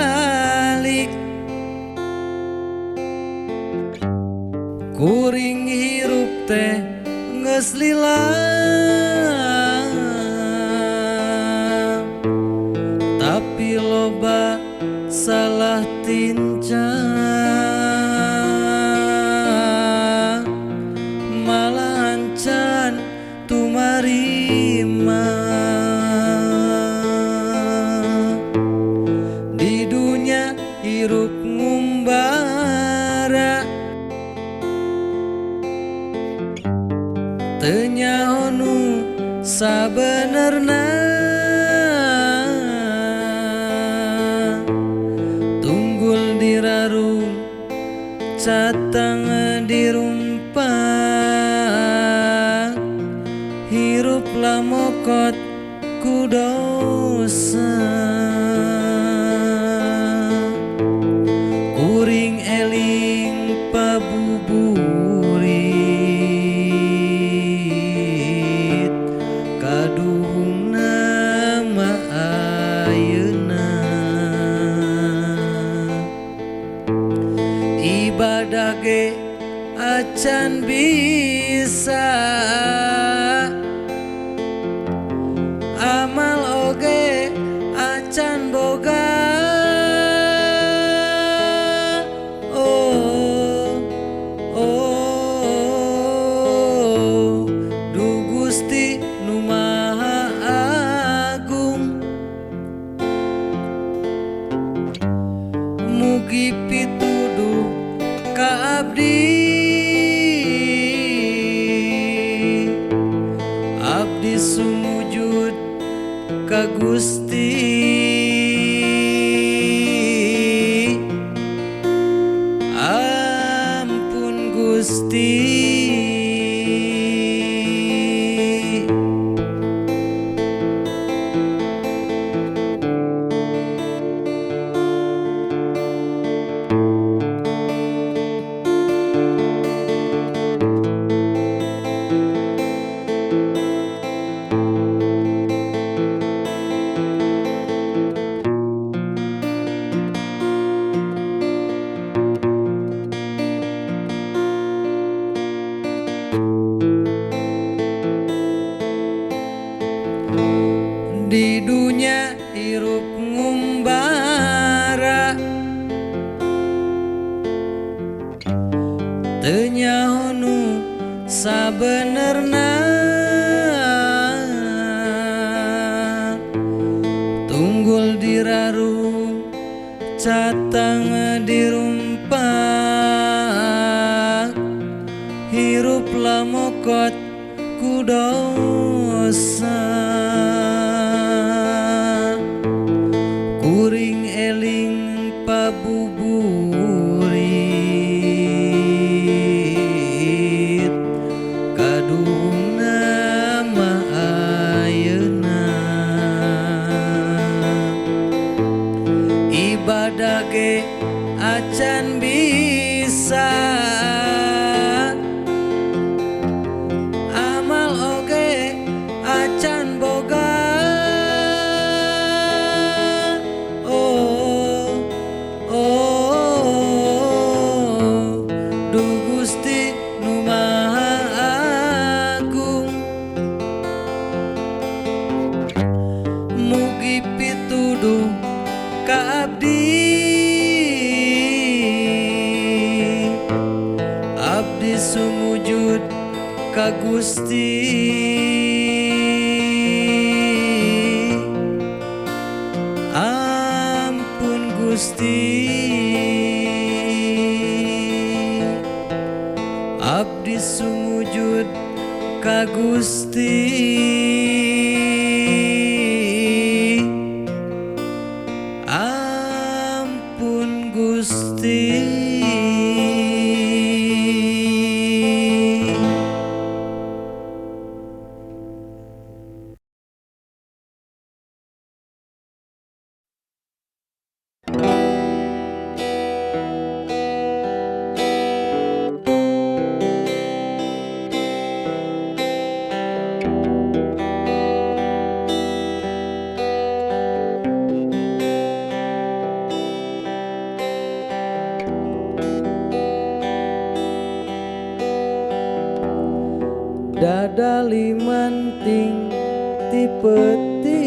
balik. Kuring hirup teh geus lila, tapi loba salah tincang, malahan can tumarima. Di dunya hirup ngumbara, teu nyaho nu sabenerna. Tunggul dirarum catang dirumpak, hirup lamokot ku dosa. Kuring eling pabuburit kaduhungna mah ayeuna. Ibadah ge acan bisa, amal oge acan boga. Oh, oh, duh Gusti nu Maha Agung, mugi pituduh ka abdi. Abdi sumujud ka Gusti. Ampun Gusti. Di dunya hirup ngumbara, teu nyaho nu sabenerna. Tunggul dirarum catang dirumpak, hirup lamokot ku dosa. Kuring eling pabuburit kaduhungna mah ayeuna. Ibadah ge acan bisa, amal oge acan boga. Oh, oh, duh Gusti nu Maha Agung, mugi pituduh ka abdi. Abdi sumujud ka Gusti. Ampun Gusti. Abdi sumujud ka Gusti. Ampun Gusti. Dada limanting ti peuting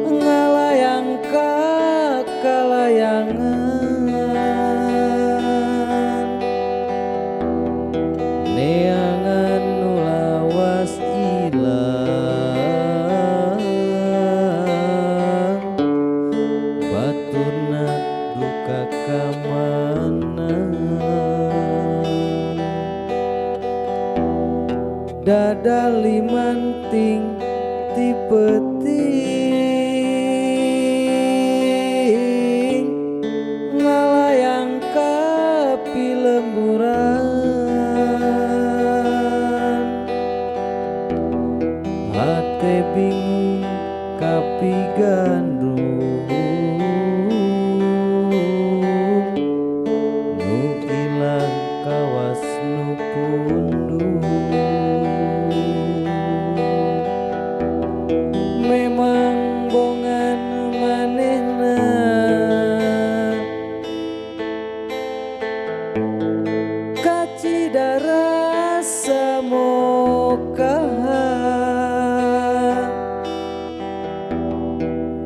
ngalayang ka kalayangan neangan nu lawas ilang baturna duka ka mana. Dada limanting ti peuting ngalayang ka pilemburan hate bingung kapigandrung nu ilang kawas nu pundung. Memang bongan manehna kacida rasa mokaha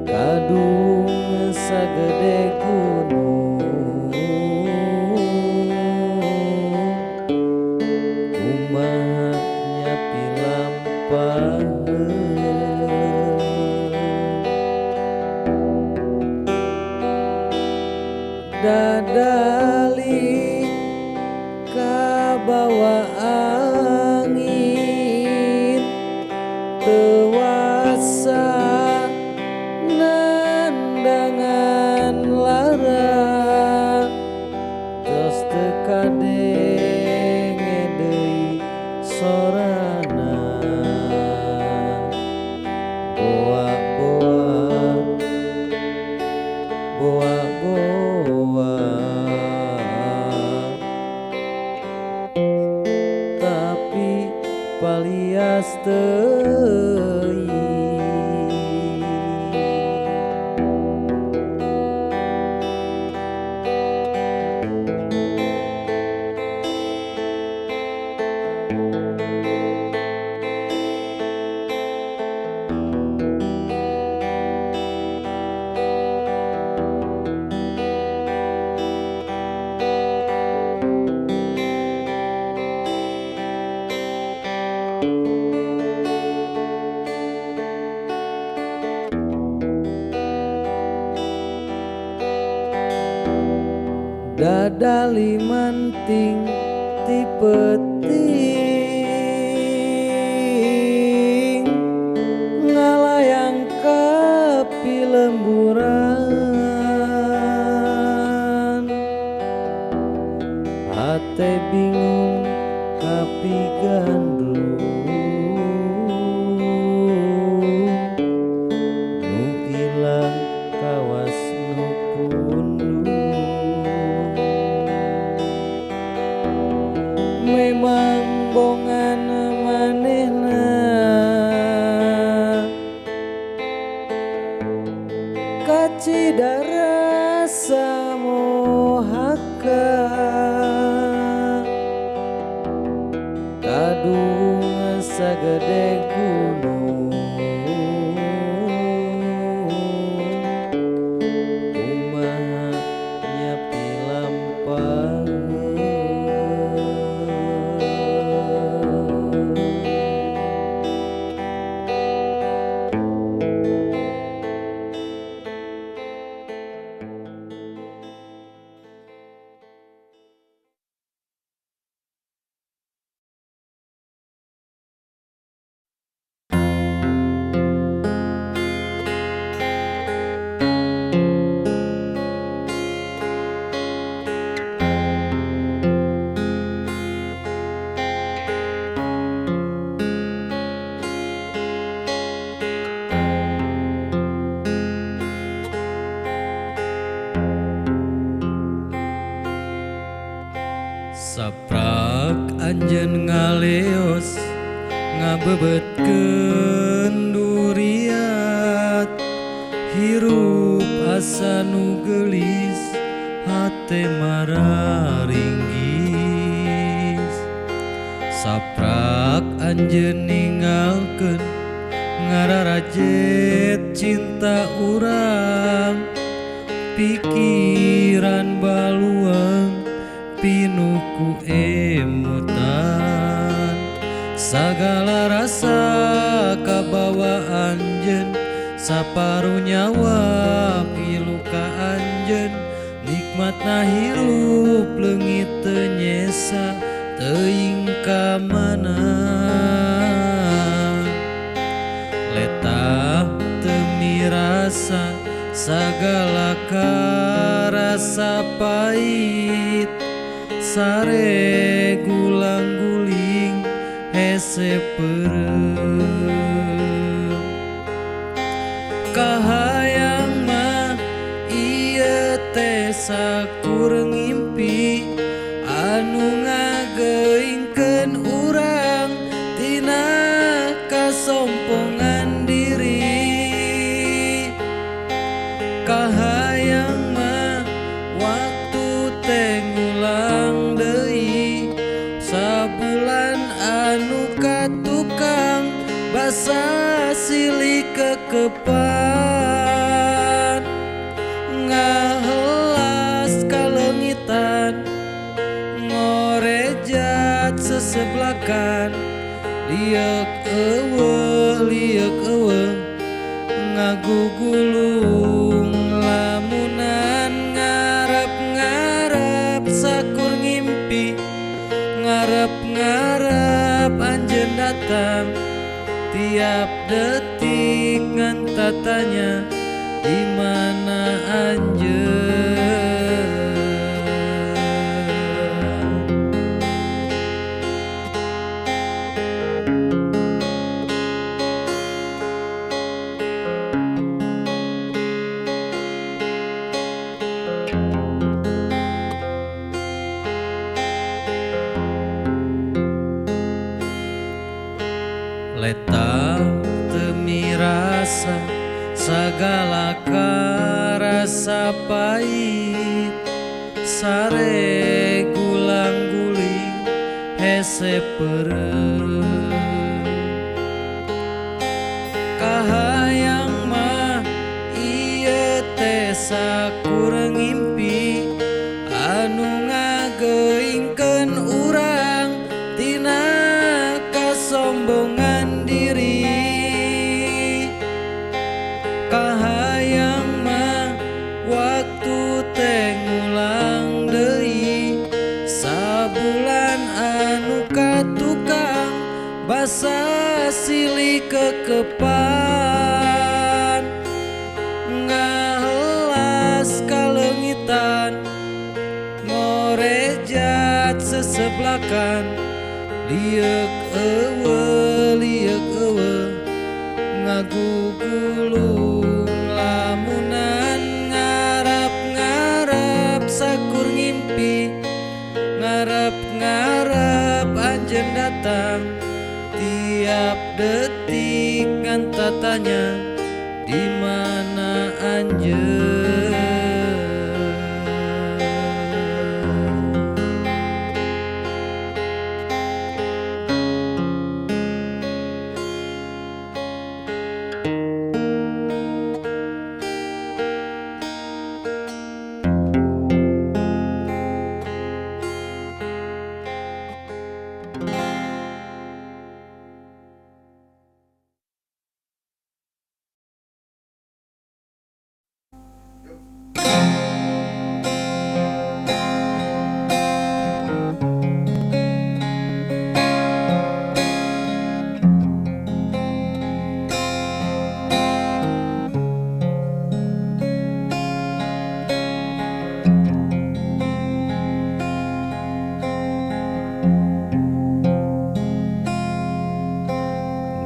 kadung sagede gunung kumaha nyapi lampaheun. Dadali kabawa angin tewasa nandangan lara tos teu kadenge deui sorana boa boa boa boa tapi palias teuing. Dada limanting ti peuting ngalayang ka pilemburan hate bingung kapigandrung nu ilang kawas nu pundung. Memang bongan manehna kacida rasa mohaka kadung sagede gunung kumaha nyapi lampaheun. Saprak anjeun ngaleos ngabebetkeun duriat hirup asa nu geulis hate mararinggit. anjeun ninggalkeun ngararajet cinta urang pikiran baluang pinuh ku emutan sagala rasa kabawa anjeun saparu nyawa pilu ka anjeun nikmatna hirup leungit teu nyesa teuing ka mana letah teu mirasa sagala karasa pahit sare gulang guling hese peureum kahayang mah ieu teh sakur ngimpi anu ngageuingkeun urang tina kasompongan diri kahayang mah waktu teh ngulang deui sabulan anu katukang basa silih kekepan ngahelas kaleungitan ngorejat seseblakan lieuk eueuh ngagugulung lamunan ngarep-ngarep sakur ngimpi ngarep-ngarep anjeun datang tiap detik ngan tatanya di mana anjeun. Letah teu mirasa sagala karasa pahit sare gulang guling hese peureum kahayang mah ieu teh sakur ngimpi anu ngageuingkeun urang tina kasombongan diri kahayang mah waktu teh ngulang deui sabulan anu katukang basa silih kekepan ngahelas kaleungitan ngorejat seseblakan lieuk eueuh ngagugulung lamunan ngarep-ngarep sakur ngimpi ngarep-ngarep anjeun datang tiap detik ngan tatanya di mana anjeun.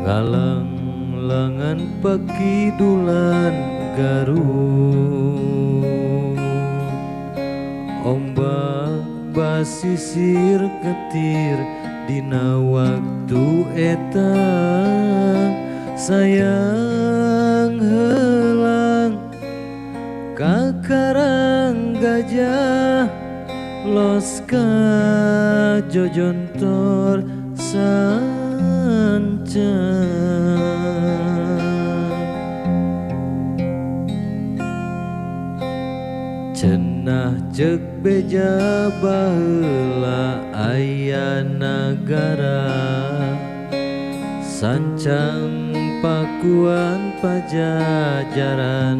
Ngalang-langan pakidulan Garut ombak basisir getir dina waktu eta sayang heulang ka karang gajah los ka jojontor sa. Sancang cenah ceuk beja baheula aya nagara sancang Pakuan Pajajaran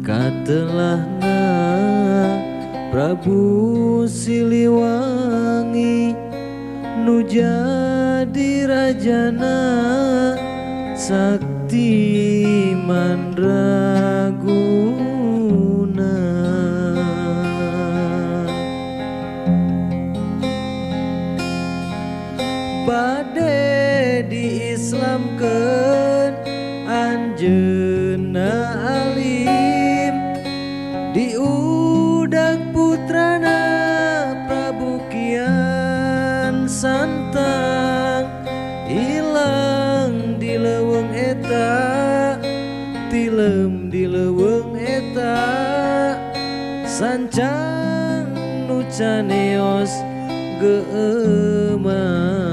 katelahna Prabu Siliwangi nu jadi rajana sakti mandraguna. Bade diislamkeun anjeunna alim diudag putrana Prabu Kian Santang ilang di leuweung eta tilem di leuweung eta sancang nu caneos geeuman.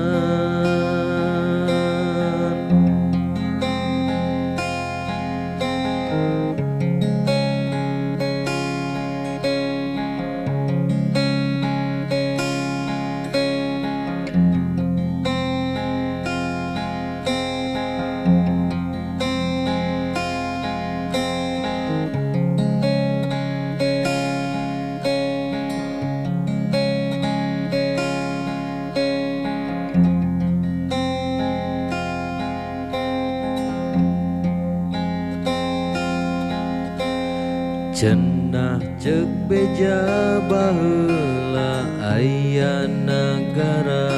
Cenah ceuk beja baheula aya nagara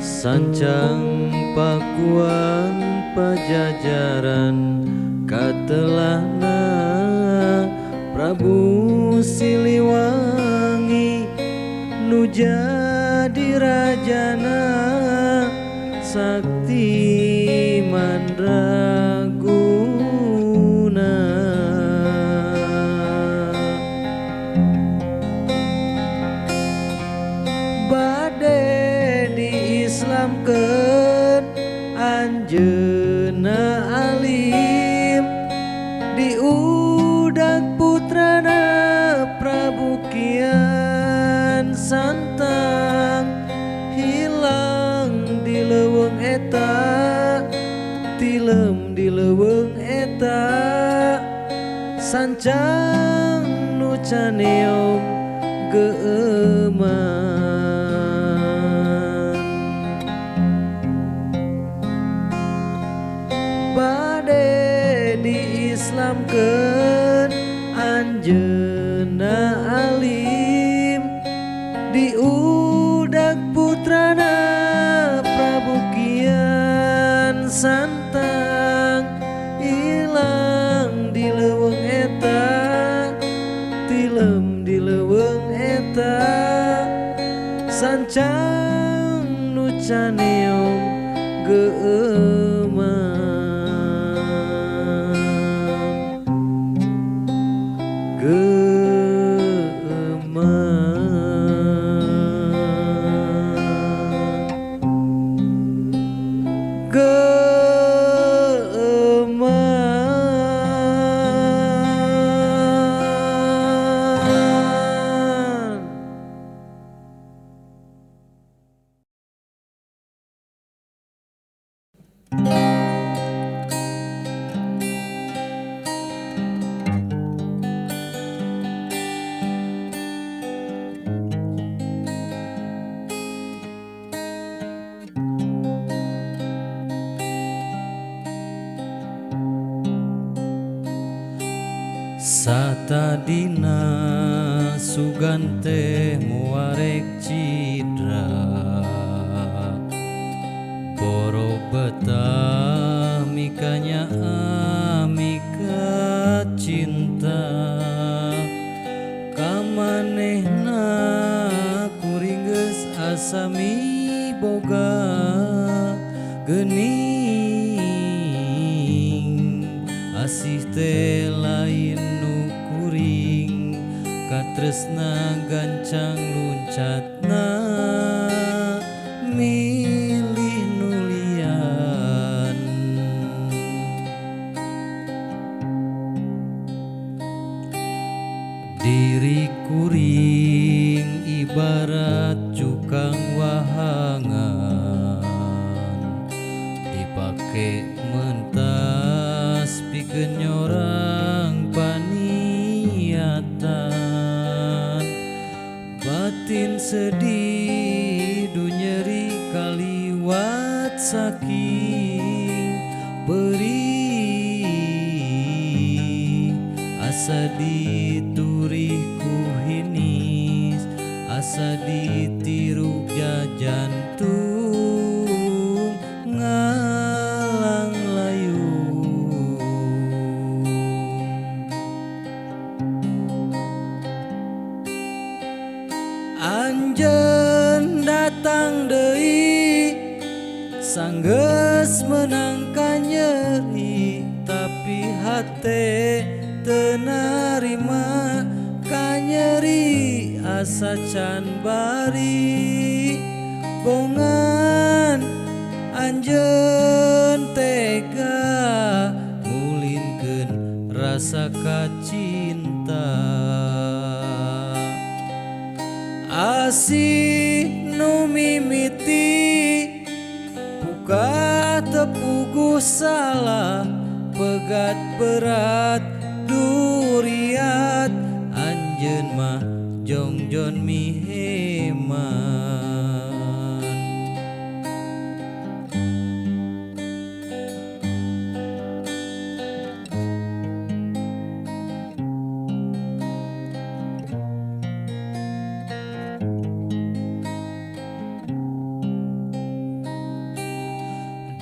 sancang Pakuan Pajajaran katelahna Prabu Siliwangi nu jadi rajana sakti mandraguna. Bade diislamkeun anjeunna alim diudag putrana Prabu Kian Santang hilang di leuweung eta tilem di leuweung eta sancang nu caneom geeuman. Bade diislamkeun anjeunna alim diudag putrana Prabu Kian Santang ilang di leuweung eta tilem di leuweung eta sancang nu caneom geeuman. Satadina sugan teh muarek cidra boro betah mikanya amika cinta kamanehna kuring geus asa miboga geuning asih teh lain nu kuring katresna gancang luncatna milih nu lian. Diri kuring ibarat cukang wahangan, dipake mentas pikeun nyorang paniatan. Batin sedih du nyeri kaliwat saking perih, asa diturih ku hinis, asa ditiru jantung ngalang layung. Anjeun datang deui sanggeus meunang kanyeri, tapi hate teu narima kanyeri asa can bari. Bongan anjeun tega ngulinkeun rasa kacinta. Asih nu mimiti buka tepuguh salah, pegat berat duriat anjeun mah jongjon miheman.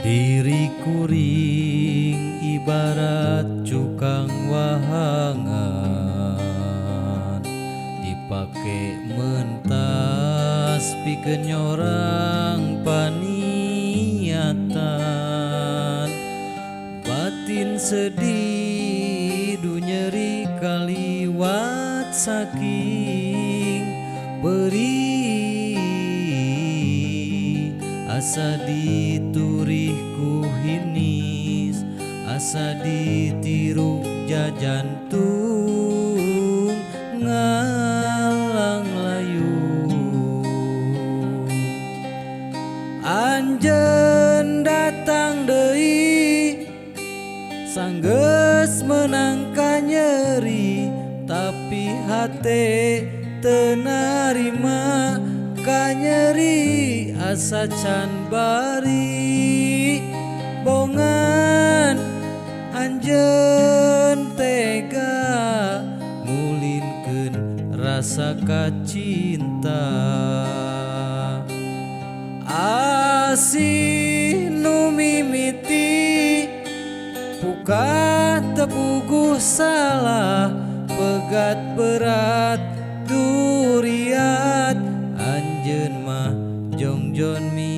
Diri kuring ibarat cukang wahangan, dipake mentas pikeun nyorang paniatan. Batin sedih du nyeri kaliwat saking perih, asa diturih ku hinis, asa ditiru jajantung ngalang layung. Anjeun datang deui sanggeus meunang kanyeri, tapi hate teu narima kanyeri asa can bari. Bongan anjeun tega ngulinkeun rasa kacinta. Asih nu mimiti buka tepuguh salah, pegat berat duriat anjeun mah jongjon mi.